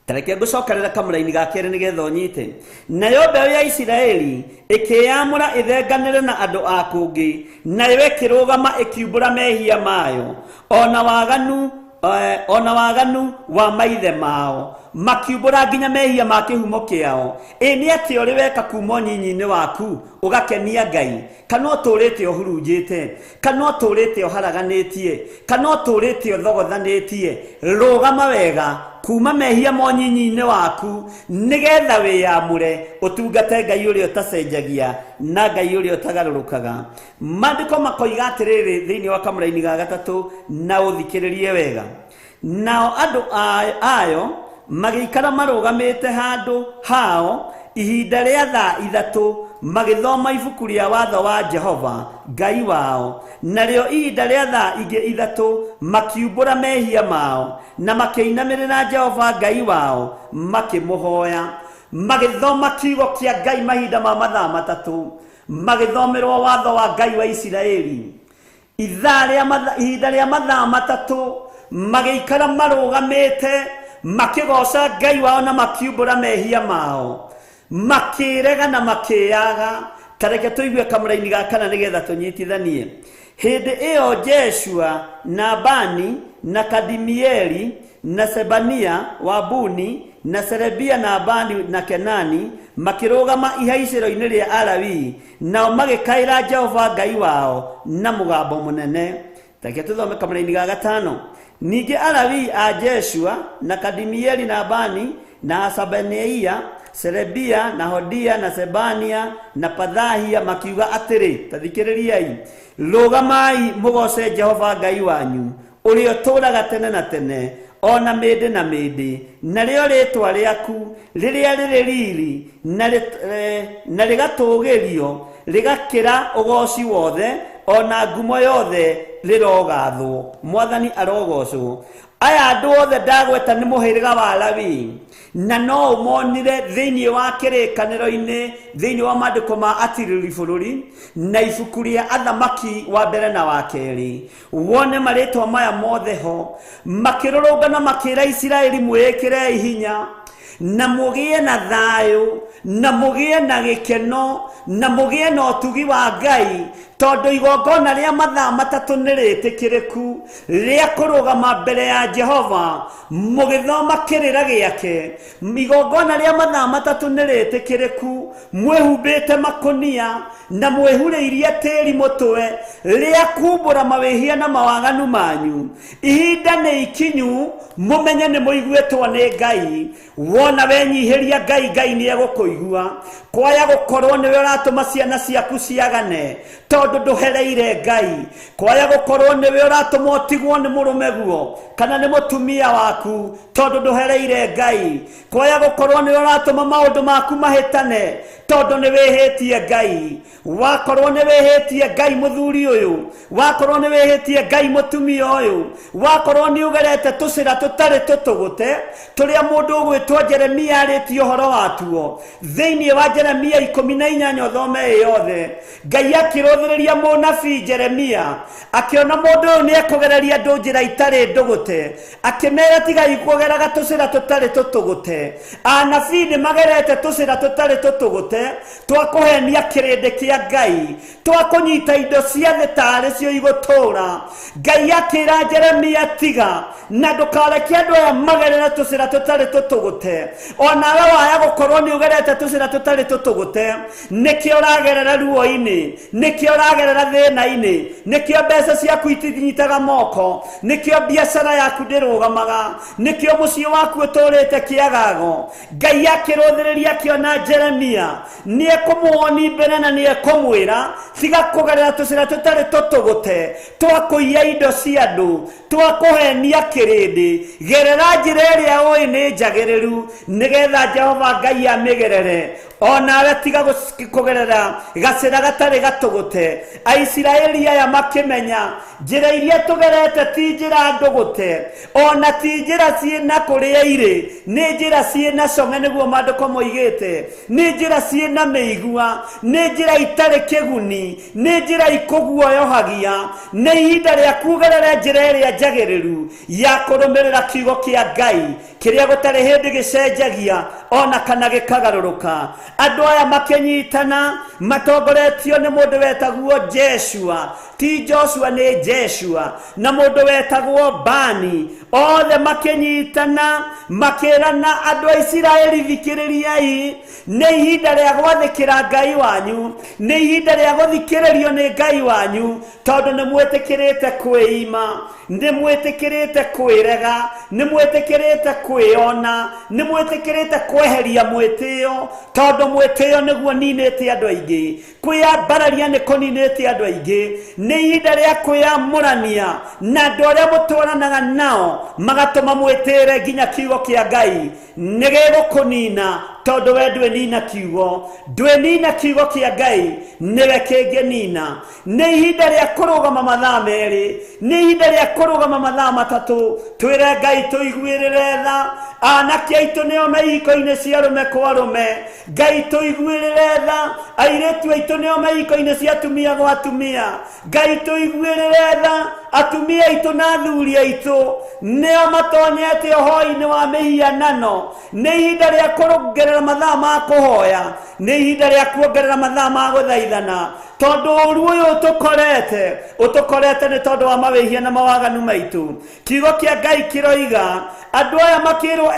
tareke ngũcokerera kamũraini ga kerĩ nĩgetha ũnyite. Nayo mbeũ ya Isiraeli ĩkĩyamũra ĩthenganĩre na andũ a kũngĩ, nayo ĩkĩrũgama ĩkiumbũra mehia mayo ona waganu, ona waganu wa maithe mao, makiumbũra nginya mehia ma kĩhumo kĩao. Ĩ nĩ atĩa ũrĩ weka kuma ũnyinyi-inĩ waku ũgakenia Ngai? Kana ũtũrĩte ũhurunjĩte, kana ũtũrĩte ũharaganĩtie, kana ũtũrĩte ũthogothanĩtie? Rũgama wega kuma mehia ma ũnyinyi-inĩ waku nĩgetha wĩyamũre ũtungate Ngai ũrĩa ũtacenjagia na Ngai ũrĩa ũtagarũrũkaga. Maandĩko makoiga atĩrĩrĩ thĩinĩ wa kamũraini ga gatatũ, na ũthikĩrĩrie wega. Nao andũ ayo magĩikara marũgamĩte handũ hao ihinda rĩa thaa ithatũ, magĩthoma ibuku rĩa watho wa Jehova Ngai wao. Narĩo ihinda rĩa thaa ingĩ ithatũ makiumbũra mehia mao na makĩinamĩrĩra Jehova Ngai wao makĩmũhoya. Magĩthoma kiugo kĩa Ngai mahinda ma mathaa matatũ, magĩthomerwo watho wa Ngai wa Isiraeli. Ithaa rĩa mathaa, ihinda rĩa mathaa matatũ magĩikara marũgamĩte makĩgoca Ngai wao na makiumbũra mehia mao, makĩrega na makĩyaga. Tareke tũigue kamũraini ga kana nĩgetha tũnyitithanie. Hĩndĩ ĩyo Jeshua na Bani na Kadimieli na Sebania wa Buni na Serebia na Bani na Kenani makĩrũgama ihaicĩro-inĩ rĩa Alawii, nao magĩkaĩra Jehova Ngai wao na mũgambo mũnene. Reke tũthome kamũraini ga gatano. Ningĩ Alawii a Jeshua na Kadimieli na Bani na Hasabeneia, Serebia na Hodia na Sebania na Pathahia makiuga atĩrĩ, ta thikĩrĩriai, rũgamai mũgoce Jehova Ngai wanyu ũrĩa ũtũũraga tene na tene ona mĩndĩ na mĩndĩ, narĩo rĩtwa rĩaku rĩrĩa rĩrĩ riri na rĩgatũũgĩrio rĩgakĩra ũgoci wothe ona ngumo yothe rĩrogathwo. Mwathani arogocwo. Aya andũ othe ndagweta nĩ mũhĩrĩga wa Lawi, na no ũmonire thĩinĩ wa kĩrĩkanĩro-inĩ, thĩinĩ wa maandĩko ma atirĩrĩri bũrũri na ibuku rĩa athamaki wa mbere na wa kerĩ. Wone marĩtwa maya mothe ho. Makĩrũrũngana makĩra Isiraeli, mwĩĩkĩrei hinya na mũgĩe na thayũ na mũgĩe na gĩkeno na mũgĩe na ũtugi wa Ngai, tondũ igongona rĩa mathaa matatũ nĩ rĩtĩkĩrĩku rĩa kũrũgama mbere ya Jehova mũgĩthoma kĩrĩra gĩake. Igongona rĩa mathaa matatũ nĩ rĩtĩkĩrĩku mwĩhumbĩte makũnia na mwĩhurĩirie tĩri mũtwe rĩa kumbũra mawĩhia na mawaganu manyu. Ihinda nĩ ikinyu mũmenye nĩ mũiguĩtwo nĩ Ngai. Wona wenyihĩria Ngai, Ngai nĩ egũkũigua. Kwaya gũkorwo nĩwe ũratũma ciana ciaku ciagane tondũ ndũhereire Ngai. Kwaya gũkorwo nĩwe ũratũma ũtigwo nĩ mũrũme guo kana nĩ mũtumia waku tondũ ndũhereire Ngai. Kwaya gũkorwo nĩwe ũratũma maũndũ maku mahĩtane tondũ nĩ wĩhĩtie Ngai. Wakorwo nĩ wĩhĩtie Ngai mũthuri ũyũ, wakorwo nĩ wĩhĩtie Ngai mũtumia ũyũ, wakorwo nĩ ũgerete tũcĩra tũtarĩ tũtũgũte tũrĩa mũndũ ũgwĩtwo Jeremia arĩtie ũhoro watuo thĩinĩ wa Jeremia 18 ũthome ĩ yothe. Ngai akĩrũthĩrĩria mũnabii Jeremia akĩona mũndũ ũyũ nĩ ekũgereria andũ njĩra itarĩ ndũgũte, akĩmera tigai kũgeraga tũcĩra tũtarĩ tũtũgũte. Anabii nĩ magerete tũcĩra tũtarĩ tũtũgũte. tũtũgũte twa kũhenia kĩrĩndĩ kĩa Ngai, twa kũnyita indo cia thĩ tarĩ cio igũtũũra. Ngai akĩra Jeremia, tiga na ndũkareke andũ aya magerere tũcĩra tũtarĩ tũtũgũte. Onawe waya gũkorwo nĩ ũgerete tũcĩra tũtarĩ tũtũgũte, nĩkĩo ũragerera ruo-inĩ, nĩkĩo ũragerera thĩna-inĩ, nĩkĩo mbeca ciaku itinyitaga moko, nĩkĩo biacara yaku ndĩrũgamaga, nĩkĩo mũciĩ waku ũtũrĩte kĩagago. Ngai akĩrũthĩrĩria akĩona Jeremia nĩ ekũmuoni mbere na nĩ ekũmwĩra, tiga kũgerera tũcĩra tũtarĩ tũtũgũte twa kũiya indo cia andũ, twa kũhenia kĩrĩndĩ. Gerera njĩra ĩrĩa ũĩ nĩ njagĩrĩru, nĩgetha Jehova Ngai amĩgerere. Onawe tiga kũgerera gacĩra gatarĩ gatũgũte. Aisiraeli aya makĩmenya njĩra iria tũgerete ti njĩra ndũgũte, ona ti njĩra ciĩna kũrĩa irĩ, nĩ njĩra ciĩna cong'e, nĩguo maandĩko moigĩte, nĩ njĩra ciĩna mĩigua, nĩ njĩra itarĩ kĩguni, nĩ njĩra ikũguoyohagia. Nĩ ihinda rĩa kugerera njĩra ĩrĩa njagĩrĩru ya kũrũmĩrĩra kiugo kĩa Ngai kĩrĩa gũtarĩ hĩndĩ gĩcenjagia ona kana gĩkagarũrũka. Andũ aya makĩnyitana matongoretio nĩ mũndũ wetagwo Jeshua, ti Joshua, nĩ Jeshua, na mũndũ wetagwo Bani. Othe makĩnyitana makĩrana, andũ a Isiraeli, thikĩrĩriai, nĩ ihinda rĩa gwathĩkĩra Ngai wanyu, nĩ ihinda rĩa gũthikĩrĩrio nĩ Ngai wanyu, tondũ nĩ mwĩtĩkĩrĩte kwĩima, nĩ mwĩtĩkĩrĩte kwĩrega, nĩ mwĩtĩkĩrĩte kwĩona, nĩ mwĩtĩkĩrĩte kweheria mwĩtĩo, tondũ mwĩtĩo nĩguo ninĩte andũ aingĩ, kwĩyambararia nĩ kũninĩte andũ aingĩ. Nĩ ihinda rĩa kwĩyamũrania na andũ arĩa mũtwaranaga nao, magatũma mwĩtĩre nginya kiugo kĩa Ngai nĩ gĩgũkũnina, tondũ we ndwĩnina kiugo, ndwĩnina kiugo kĩa Ngai nĩwe kĩngĩnina. Nĩ ihinda rĩa kũrũgama mathaa merĩ, nĩ ihinda rĩa kũrũgama mathaa matatũ, twĩre Ngai tũiguĩrĩre tha. Anake aitũ nĩo me ihiko-inĩ cia arũme kwa arũme, Ngai tũiguĩrĩre tha. Airĩtu aitũ nĩo me ihiko-inĩ cia atumia gwa atumia, Ngai tũiguĩrĩre tha. Atumia aitũ na athuri aitũ nĩo matonyete ũhoi-inĩ wa mĩhianano. Nĩ ihinda rĩa kũrongerera mathaa ma kũhoya, nĩ ihinda rĩa kuongerera mathaa ma gũthaithana, tondũ ũru ũyũ ũtũkorete nĩ tondũ wa mawĩhia na mawaganu maitũ. Kiugo kĩa Ngai kĩroiga andũ aya makĩrwo,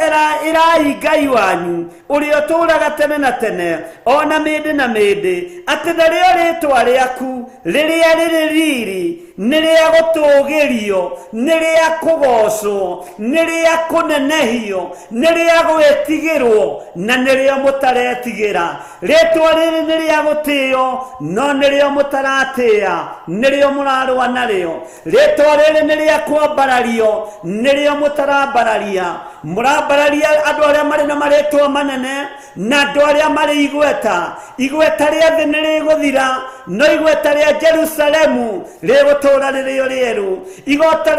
ĩrai Ngai wanyu ũrĩa ũtũũraga tene na tene ona mĩndĩ na mĩndĩ, atĩ narĩo rĩtwa rĩaku rĩrĩa rĩrĩ riri nĩ rĩa gũtũũgĩrio, nĩ rĩa kũgocwo, nĩ rĩa kũnenehio, nĩ rĩa gwĩtigĩrwo, na nĩrĩo mũtaretigĩra. Rĩtwa rĩrĩ nĩ rĩa gũtĩo, no nĩrĩo mũtaratĩa, nĩrĩo mũrarũa narĩo. Rĩtwa rĩrĩ nĩ rĩa kwambarario, nĩrĩo mũtarambararia. Mũrambararia andũ arĩa marĩ na marĩtwa manene na andũ arĩa marĩ igweta. Igweta rĩa thĩ nĩ rĩgũthira, no igweta rĩa Jerusalemu rĩgũtũũra rĩrĩ o rĩerũ.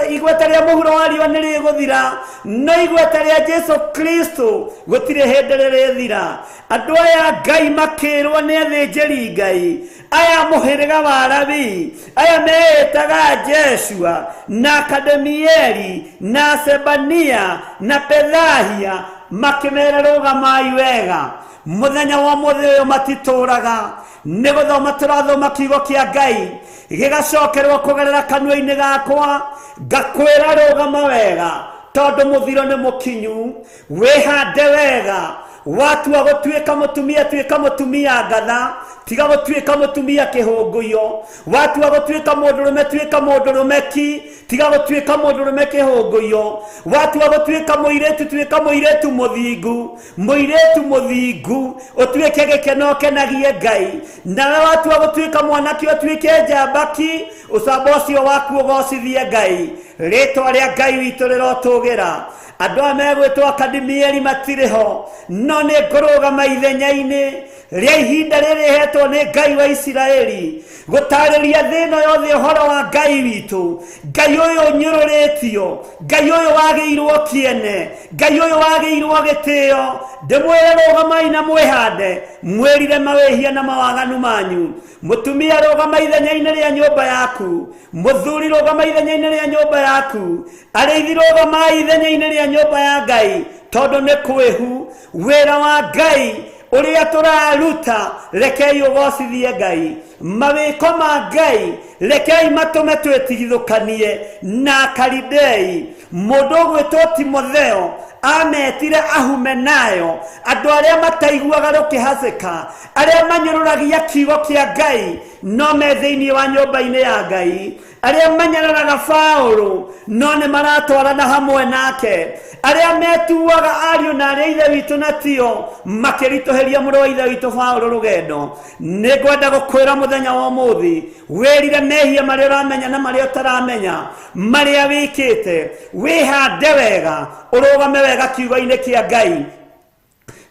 Igweta rĩa mũhuro wa riũa nĩ rĩgũthira, no igweta rĩa Jesu Kristo gũtirĩ hĩndĩ rĩrĩthira. Andũ aya Ngai makĩrwo nĩ athĩnjĩri Ngai aya mũhĩrĩga wa Lawi, aya meĩtaga Jeshua na Kademieli na Sebania na Pethahia, makĩmera rũgamai wega. Mũthenya wa ũmũthĩ ũyũ matitũraga, nĩ gũthoma tũrathoma kiugo kĩa Ngai gĩgacokerwo kũgerera kanua-inĩ gakwa, ngakwĩra rũgama wega, tondũ mũthiro nĩ mũkinyu. Wĩhande wega, watua gũtuĩka mũtumia, tuĩka mũtumia ngatha, tiga gũtuĩka mũtumia kĩhũngũyo. Watua gũtuĩka mũndũrũme, tuĩka mũndũrũme ki, tiga gũtuĩka mũndũrũme kĩhũngũyo. Watua gũtuĩka mũirĩtu, tuĩka mũirĩtu mũthingu, mũirĩtu mũthingu, ũtuĩke gĩkeno ũkenagie Ngai. Nawe watua gũtuĩka mwanake, ũtuĩke njamba ki, ũcamba ũcio waku ũgocithie Ngai. Rĩtwa rĩa Ngai witũ rĩrotũgĩra. Andũ aya megwĩtwo Akademieli matirĩ ho, no nĩ ngũrũgama ithenya-inĩ rĩa ihinda rĩrĩ hetwo nĩ Ngai wa Isiraeli gũtarĩria thĩ ĩno yothe ũhoro wa Ngai witũ, Ngai ũyũ ũnyũrũrĩtio, Ngai ũyũ wagĩirwo kĩene, Ngai ũyũ wagĩirwo gĩtĩo. Ndĩmwĩre rũgamai na mwĩhande, mwĩrire mawĩhia na mawaganu manyu. Mũtumia rũgama ithenya-inĩ rĩa nyũmba yaku, mũthuri rũgama ithenya-inĩ rĩa nyũmba yaku, arĩithi rũgamai ithenya-inĩ rĩa nyũmba ya Ngai, tondũ nĩ kwĩhu. Wĩra wa Ngai Ũrĩa tũraruta rekei ũgocithie Ngai. Mawĩko ma Ngai rekei matũme twĩtigithũkanie na Kalidei. Mũndũ ũgwĩtwo Timotheo ametire Ahumenayo, andũ arĩa mataiguaga rũkĩhacĩka, arĩa manyũrũragia kiugo kĩa Ngai no me thĩinĩ wa nyũmba-inĩ ya Ngai, arĩa manyararaga Paũlũ no nĩ maratwarana hamwe nake, arĩa metuaga ariũ na arĩa ithe witũ na tio makĩritũhĩria mũrũ wa ithe witũ Paũlũ rũgendo. Nĩ ngwenda gũkwĩra mũthenya wa ũmũthĩ, wĩrire mehia marĩa ũramenya na marĩa ũtaramenya, marĩa wĩkĩte, wĩhande wega, ũrũgame wega kiugo-inĩ kĩa Ngai,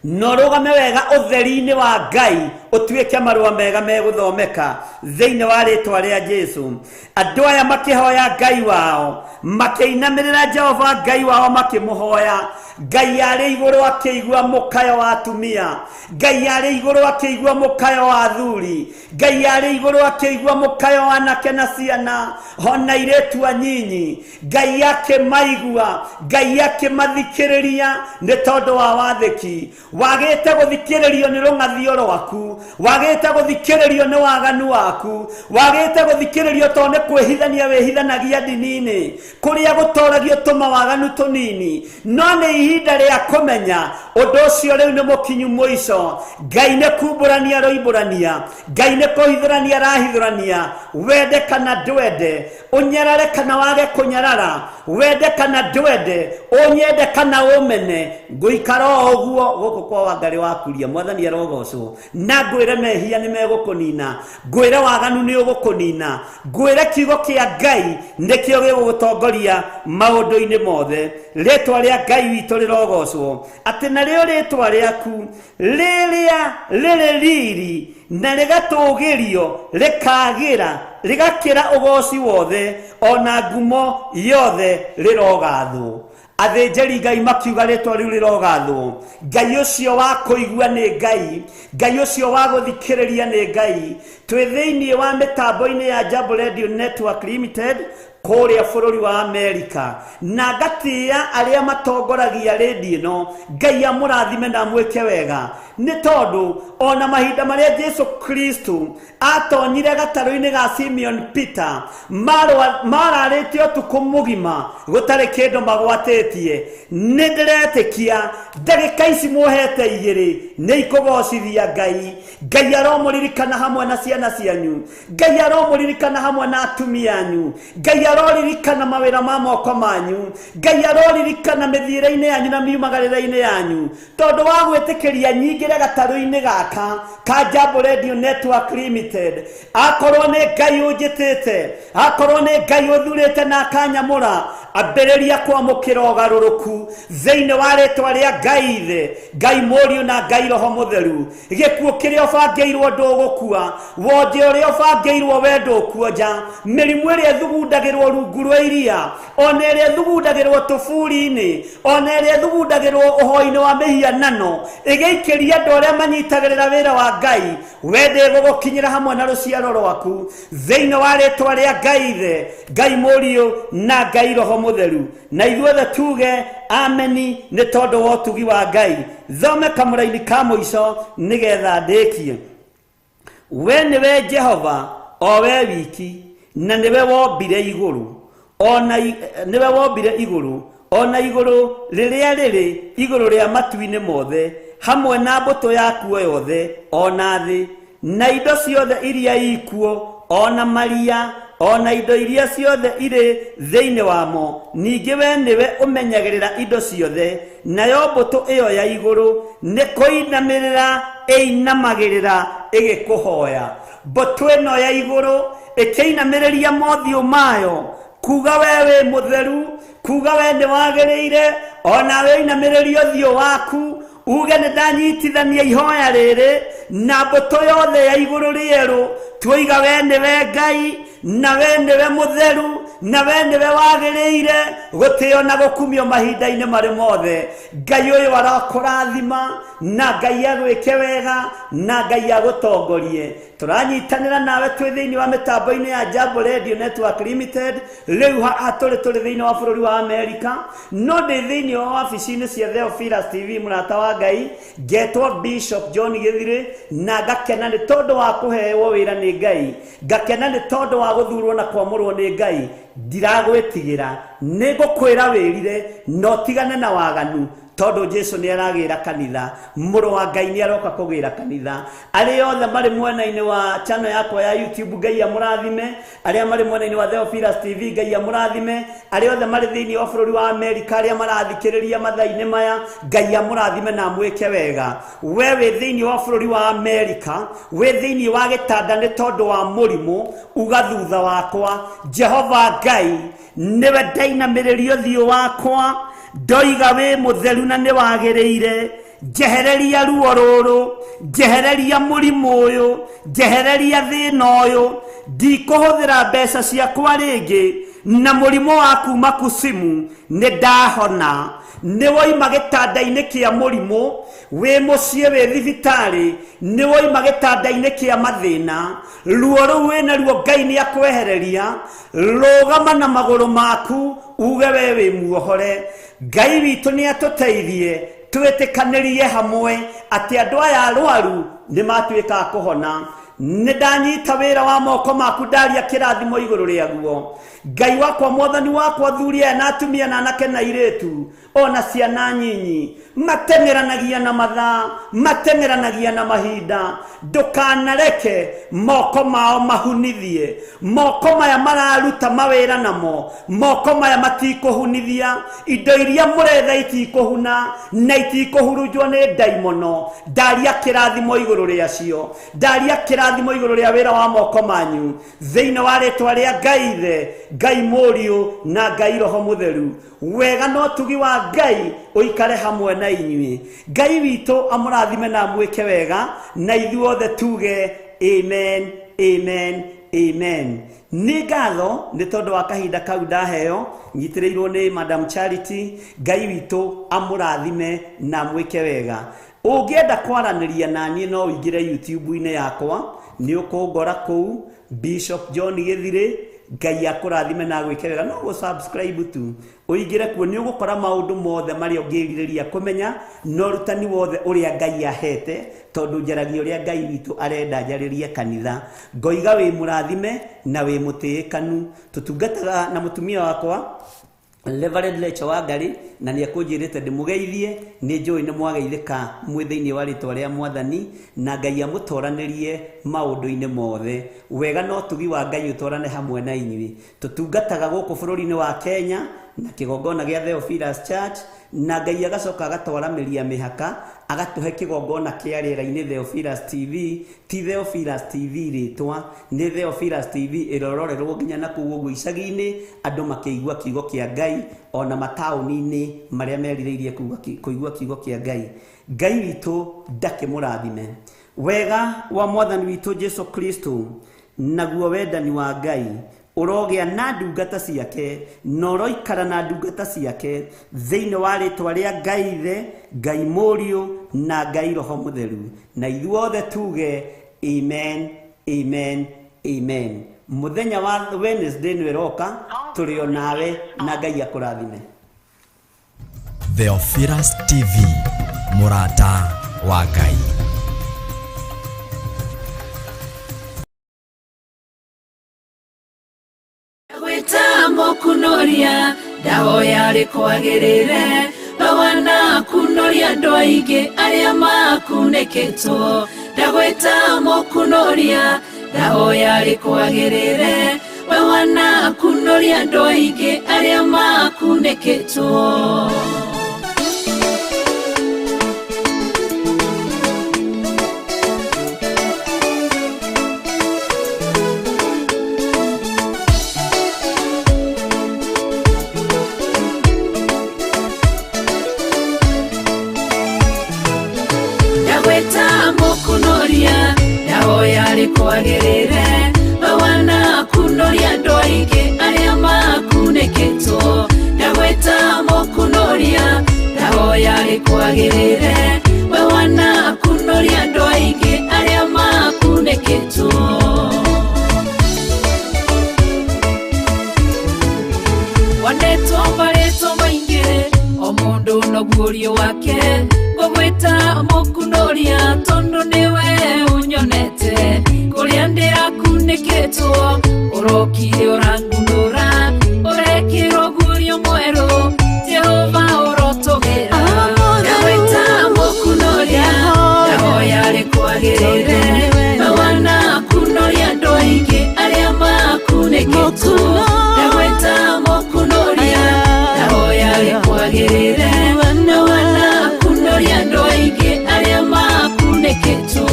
na ũrũgame wega ũtheri-inĩ wa Ngai, ũtuĩke marũa mega megũthomeka thĩinĩ wa rĩtwa rĩa Jesũ. Andũ aya makĩhoya Ngai wao, makĩinamĩrĩra Jehova Ngai wao makĩmũhoya. Ngai arĩ igũrũ akĩigua mũkayo wa atumia, Ngai arĩ igũrũ akĩigua mũkayo wa athuri, Ngai arĩ igũrũ akĩigua mũkayo wa anake na ciana ona airĩtu anyinyi. Ngai akĩmaigua, Ngai akĩmathikĩrĩria nĩ tondũ wa wathĩki. Wagĩte gũthikĩrĩrio nĩ rũng'athio rwaku, wagĩte gũthikĩrĩrio nĩ waganu waku, wagĩte gũthikĩrĩrio tondũ nĩ kwĩhithania wĩhithanagia ndini-inĩ kũrĩa gũtoragio tũmawaganu tũnini. No nĩ ihinda rĩa kũmenya ũndũ ũcio rĩu nĩ mũkinyu mũico. Ngai nĩ kumbũrania aroimbũrania, Ngai nĩ kũhithũrania arahithũrania. Wende kana ndwende, ũnyarare kana wage kũnyarara, wende kana ndwende, ũnyende kana ũmene, ngũikara o ũguo gũkũ kwa Wangarĩ wa Kuria. Mwathani arogocwo. Na ngwĩre mehia nĩ megũkũnina, ngwĩre waganu nĩ ũgũkũnina, ngwĩre kiugo kĩa Ngai nĩkĩo gĩgũgũtongoria maũndũ-inĩ mothe. Rĩtwa rĩa Ngai witũ rĩrogocwo, atĩ narĩo rĩtwa rĩaku rĩrĩa rĩrĩ riri na rĩgatũgĩrio rĩkagĩra rĩgakĩra ũgoci wothe ona ngumo yothe rĩrogathwo. Athĩnjĩri Ngai makiuga rĩtwa rĩu rĩrogathwo. Ngai ũcio wa kũigua nĩ Ngai, Ngai ũcio wa gũthikĩrĩria nĩ Ngai. Twĩ thĩinĩ wa mĩtambo-inĩ ya Jambo Radio Network Limited kũrĩa bũrũri wa Amerika, na ngatĩĩa arĩa matongoragia rĩndiũ ĩno. Ngai amũrathime na amwĩke wega, nĩ tondũ ona mahinda marĩa Jesu Kristo atonyire gatarũ-inĩ ga Simeon Peter, mararĩte ũtukũ mũgima gũtarĩ kĩndũ magwatĩtie. Nĩ ndĩretĩkia ndagĩka ici muohete igĩrĩ nĩ ikũgocithia Ngai. Ngai aromũririkana hamwe na ciana cianyu, Ngai aromũririkana hamwe na atumia anyu, Ngai aroririkana mawĩra ma moko manyu, Ngai aroririkana mĩthiĩre-inĩ yanyu na miumagarĩre-inĩ yanyu, tondũ wa gwĩtĩkĩria nyingĩre gatarũ-inĩ gaka ka Jambo Radio Network Limited. Akorwo nĩ Ngai ũnjĩtĩte, akorwo nĩ Ngai ũthurĩte na akanyamũra, ambĩrĩria kwamũkĩra ũgarũrũku thĩinĩ wa rĩtwa rĩa Ngai Ithe, Ngai Mũriũ na Ngai Roho Mũtheru. Gĩkuũ kĩrĩa ũbangĩirwo ndũgũkua, wonje ũrĩa ũbangĩirwo we ndũkuonja, mĩrimũ ĩrĩa ĩthugundagĩrwo rungu rwa iria, ona ĩrĩa ĩthugundagĩrwo tũburi-inĩ, ona ĩrĩa ĩthugundagĩrwo ũhoi-inĩ wa mĩhianano, ĩgĩikĩria andũ arĩa manyitagĩrĩra wĩra wa Ngai, we ndĩgũgũkinyĩra hamwe na rũciaro rwaku thĩinĩ wa rĩtwa rĩa Ngai Ithe, Ngai Mũriũ na Ngai Roho Mũtheru. Na ithuothe tuge ameni nĩ tondũ wa ũtugi wa Ngai. Thome kamũraini ka mũico nĩgetha ndĩkie. We nĩwe Jehova o we wiki, na nĩwe wombire igũrũ, ona nĩwe wombire igũrũ, ona igũrũ rĩrĩa rĩrĩ igũrũ rĩa matu-inĩ mothe, hamwe na mbũtũ yakuo yothe, ona thĩ na indo ciothe iria ikuo, ona maria, ona indo iria ciothe irĩ thĩinĩ wamo. Ningĩ we nĩwe ũmenyagĩrĩra indo ciothe, nayo mbũtũ ĩyo ya igũrũ nĩ kũinamĩrĩra ĩinamagĩrĩra ĩgĩkũhoya. Mbũtũ ĩno ya igũrũ ĩkĩinamĩrĩria mothiũ mayo, kuga we wĩ mũtheru, kuga we nĩ wagĩrĩire, ona we inamĩrĩrie ũthiũ waku, uge nĩ ndanyitithania ihoya rĩrĩ na mbũtũ yothe ya igũrũ rĩerũ, tuoiga we nĩwe Ngai, Na we nĩwe mũtheru, na we nĩwe wagĩrĩire gũtĩo na gũkumio mahinda-inĩ marĩ mothe. Ngai ũyũ arakũrathima, na Ngai agwĩke wega, na Ngai agũtongorie. Tũranyitanĩra nawe twĩ thĩinĩ wa mĩtambo-inĩ ya Jambo Radio Network Limited. Rĩu haha tũrĩ thĩinĩ wa bũrũri wa Amerika, no ndĩ thĩinĩ wa wabici-inĩ cia Theophilus TV. Mũrata wa Ngai, ngetwo Bishop John Githiri, na ngakena nĩ tondũ wa kũheo wĩra nĩ Ngai, ngakena nĩ tondũ wa gũthurwo na kwamũrwo nĩ Ngai. Ndiragwĩtigĩra, nĩ ngũkwĩra wĩrire no tigane na waganu, tondũ Jesu nĩ aragĩra kanitha, mũrũ wa Ngai nĩ aroka kũgĩra kanitha. Arĩa othe marĩ mwena-inĩ wa channel yakwa ya YouTube, Ngai amũrathime. Arĩa marĩ mwena-inĩ wa Theophilus TV, Ngai amũrathime. Arĩa othe marĩ thĩinĩ wa bũrũri wa Amerika, arĩa marathikĩrĩria mathaa-inĩ maya, Ngai amũrathime na amwĩke wega. We wĩ thĩinĩ wa bũrũri wa Amerika, wĩ thĩinĩ wa gĩtanda nĩ tondũ wa mũrimũ, uga thutha wakwa, Jehova Ngai nĩwe ndainamĩrĩria ũthiũ wakwa, ndoiga wĩ mũtheru na nĩ wagĩrĩire. Njehereria ruo rũrũ, njehereria mũrimũ ũyũ, njehereria thĩna ũyũ. Ndikũhũthĩra mbeca ciakwa rĩngĩ na mũrimũ wa kuma kusimu, nĩ ndahona. Nĩ woima gĩtanda-inĩ kĩa mũrimũ, wĩ mũciĩ wĩ thibitarĩ, nĩ woima gĩtanda-inĩ kĩa mathĩna. Ruo rũu wĩna ruo Ngai nĩ akwehereria. Rũgama na magũrũ maku uge we wĩ muohore. Ngai witũ nĩ atũteithie twĩtĩkanĩrie hamwe atĩ andũ aya arwaru nĩ matuĩka a kũhona. Nĩ ndanyita wĩra wa moko maku, ndaria kĩrathimo igũrũ rĩaguo. Ngai wakwa, mwathani wakwa, athuri aya na atumia na anake na airĩtu ona ciana nyinyi, mateng'eranagia na mathaa, mateng'eranagia na mahinda. Ndũkanareke moko mao mahunithie. Moko maya mararuta mawĩra namo, moko maya matikũhunithia. Indo iria mũretha itikũhuna na itikũhurunjwo nĩ ndaimono. Ndaria kĩrathimo igũrũ rĩacio, ndaria kĩrathimo igũrũ rĩa wĩra wa moko manyu, thĩinĩ wa rĩtwa rĩa Ngai Ithe, Ngai Mũriũ na Ngai Roho Mũtheru. Wega na ũtugi wa Ngai ũikare hamwe na inyuĩ. Ngai witũ amũrathime na amwĩke wega, na ithuothe tuge amen, amen, amen. Nĩ ngatho nĩ tondũ wa kahinda kau ndaheo, nyitĩrĩirwo nĩ Madam Charity. Ngai witũ amũrathime na amwĩke wega. Ũngĩenda kwaranĩria na niĩ no ũingĩre YouTube-inĩ yakwa, nĩ ũkũngora kũu Bishop John Githiri. Ngai akũrathime na agwĩke wega. No gũ subscribe tu ũingĩre kuo, nĩ ũgũkora maũndũ mothe marĩa ũngĩrirĩria kũmenya na ũrutani wothe ũrĩa Ngai ahete, tondũ njaragia ũrĩa Ngai witũ arenda njarĩrie kanitha. Ngoiga wĩ mũrathime na wĩ mũtĩĩkanu. Tũtungataga na mũtumia wakwa Reverend Lecho Wangari, na nĩ akũnjĩrĩte ndĩmũgeithie. Nĩ njũĩ nĩ mwageithĩka mwĩ thĩinĩ wa rĩtwa rĩa Mwathani, na Ngai amũtoranĩrie maũndũ-inĩ mothe. Wega na ũtugi wa Ngai ũtwarane hamwe na inyuĩ. Tũtungataga gũkũ bũrũri-inĩ wa Kenya na kĩgongona gĩa Theophilus Church, na Ngai agacoka agatwaramĩria mĩhaka, agatũhe kĩgongona kĩa rĩera-inĩ Theophilus TV. Ti Theophilus TV rĩtwa, nĩ Theophilus TV ĩrororerwo nginya na kũu ũguo icagi-inĩ, andũ makĩigua kiugo kĩa Ngai, ona mataũni-inĩ marĩa merirĩirie kũigua kiugo kĩa Ngai. Ngai witũ ndakĩmũrathime. Wega wa Mwathani witũ Jesu Kristo naguo wendani wa Ngai ũrogĩa na ndungata ciake, na ũroikara na ndungata ciake thĩinĩ wa rĩtwa rĩa Ngai Ithe, Ngai Mũriũ na Ngai Roho Mũtheru. Na ithuothe tuge amen, amen, amen. Mũthenya wa Wednesday nĩ ĩroka, tũrĩ o nawe, na Ngai akũrathime. Theophilus TV, mũrata wa Ngai. Gwĩtamo kunoria ndahoya rĩkwagĩrĩre, bawana kunoria andũ aingĩ arĩa makunĩkĩtwo. Ndagwĩtamo kunoria ndahoya rĩkwagĩrĩre, bawana kunoria andũ aingĩ arĩa makunĩkĩtwo. Ndagwĩtamo kunoria ndahoya rĩkwagĩrĩre, bawana kunoria Ndahoya rĩkwagĩrĩre we wanakunoria andũ aingĩ arĩa makunĩkĩtwo. Wanetwo marĩtwa maingĩ o mũndũ na guorio wake, ngũgwĩta mũkunoria tondũ nĩwe ũnyonete. Kũrĩa ndĩrakunĩkĩtwo ũrokire ũrangunũra, ũrekĩrwo guorio mwerũ Jehova ũrotũgĩra. Ndagwĩta mũkunoria, ndahoya rĩkwagĩrĩre we wanakunoria andũ aingĩ arĩa makunĩkĩtwo. Ndagwĩta mũkunoria, ndahoya rĩkwagĩrĩre we wanakunoria andũ aingĩ arĩa makunĩkĩtwo.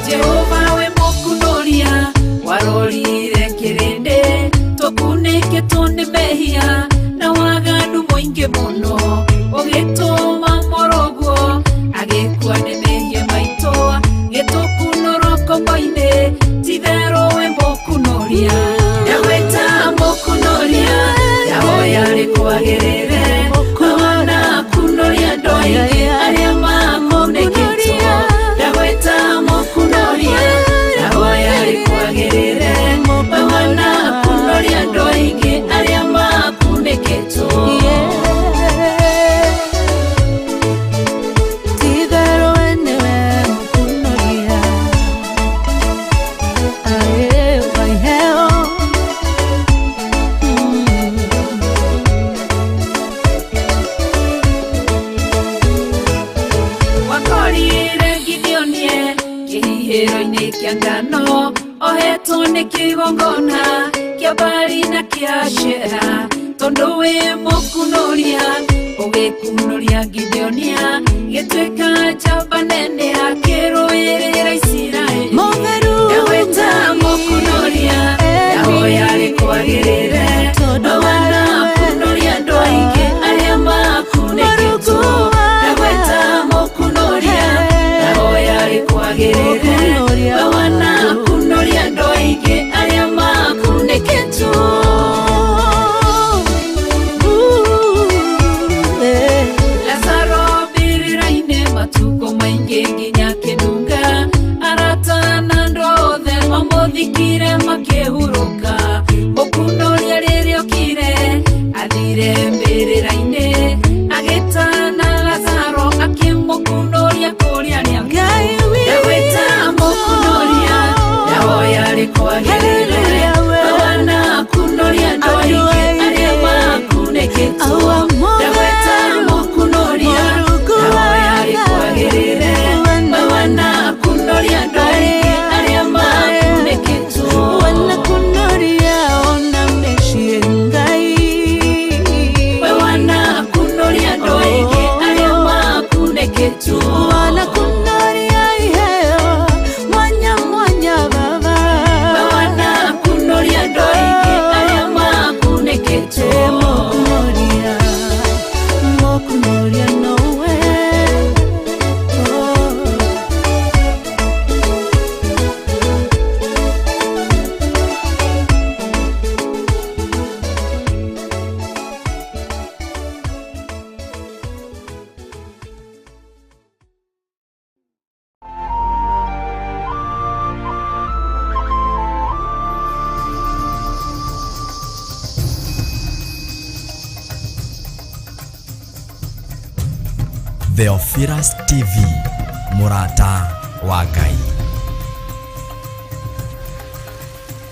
Jehova we mũkunoria warorire kĩrĩndĩ tũkunĩkĩtwo nĩ mehia na waganu mũingĩ mũno, ũgĩtũma mũrũguo agĩkua nĩ mehia maitũ, gĩtũkunũrwo ngombo-inĩ titherũ we mũkunoria. Ndagwĩta mũkunoria, ndahoya rĩkwagĩrĩre we wanakunoria andũ aingĩ arĩa makunĩkĩtwo. Ndagwĩta mũkunoria, ndahoya rĩkwagĩrĩre we wanakunoria andũ aingĩ arĩa makunĩkĩtwo. Wakorire Gideonie kĩhihĩro-inĩ kĩa ngano, ohetwo nĩ kĩgongona kĩa Baali na kĩa Ashera, tondũ wĩ mũkunoria ũgĩkunoria Gideonia gĩtuĩka njamba nene akĩrũĩrĩra Isiraeli. Ndagwĩta mũkunoria, ndahoya rĩkwagĩrĩre we wanakunoria andũ aingĩ arĩa makunĩkĩtwo. Ndagwĩta mũkunoria, ndahoya rĩkwagĩrĩre we wanakunoria andũ aingĩ arĩa makunĩkĩtwo. Lazaro mbĩrĩra-inĩ matukũ maingĩ nginya kĩnunga, arata na andũ othe mamũthikire makĩhurũka. Mũkunoria rĩrĩa okire athire mbĩrĩra-inĩ, agĩtana Lazaro akĩmũkunoria kũrĩa arĩa. Ndagwĩta mũkunoria, ndahoya rĩkwagĩrĩre we wanakunoria andũ aingĩ arĩa makunĩkĩtwo. Ndagwĩta mũkunoria, ndahoya rĩkwagĩrĩre we wanakunoria andũ aingĩ arĩa makunĩkĩtwo. We wanakunoria andũ aingĩ arĩa makunĩkĩtwo. We wanakunoria andũ aingĩ arĩa makunĩkĩtwo. Theophilus TV, mũrata wa Ngai.